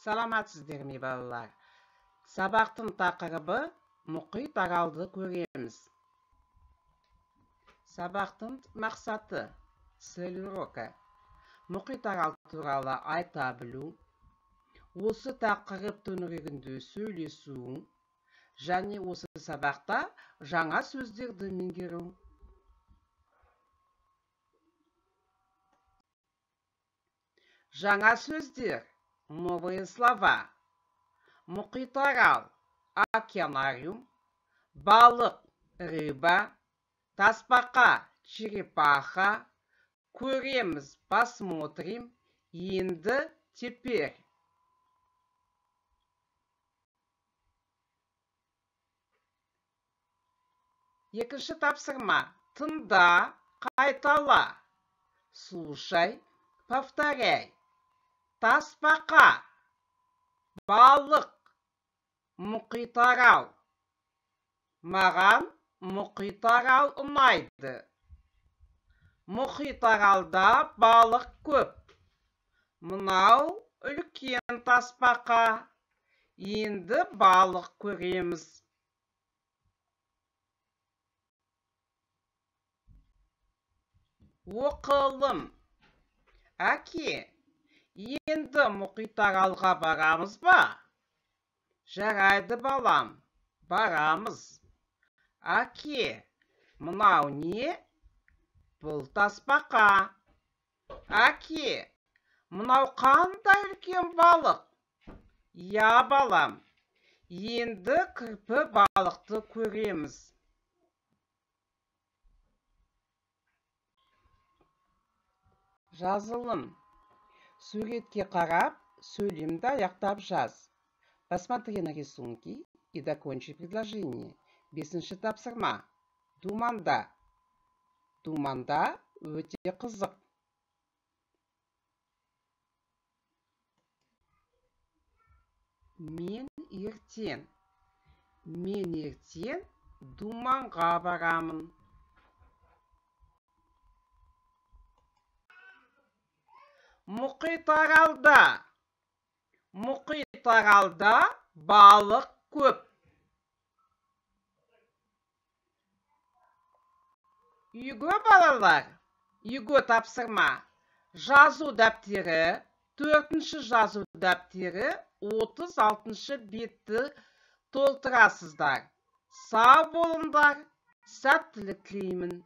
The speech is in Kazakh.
Саламатсыздар ме, балалар? Сабақтың тақырыбы мұхит аралды көреміз. Сабақтың мақсаты, цель урока. Мұхит арал туралы айта білу, осы тақырып төңірегінде сөйлесу және осы сабақта жаңа сөздерді меңгеру. Жаңа сөздер, новые слова. Мұхит арал, океанариум, балық, рыба, тасбақа, черепаха, көреміз, посмотрим, енді, теперь. Екінші тапсырма. Тыңда, қайтала. Слушай, повторяй. Тасбақа, балық, мұхит арал. Маған мұхит арал ұнайды. Мұхит аралда балық көп. Мынау үлкен тасбақа. Енді балық көреміз. Оқылым. Әке, енді мұхит аралға барамыз ба? Жарайды, балам, барамыз. Әке, мынау не? Бұл тасбақа. Әке, мынау қандай үлкен балық? Иә, балам, енді кірпі балықты көреміз. Жазылым. Суретке қарап, сөйлемді аяқтап жаз. Посмотри на рисунки и докончи предложение. Бесінші тапсырма. Думанда. Думанда өте қызық. Мен ертең. Мен ертең думанға барамын. Мұхит аралда. Мұхит аралда балық көп. Үйге, балалар, үйге тапсырма. Жазу дәптері, 4-ші жазу дәптері, 36-шы бетті толтырасыздар. Сау болыңдар, сәттілік тілеймін.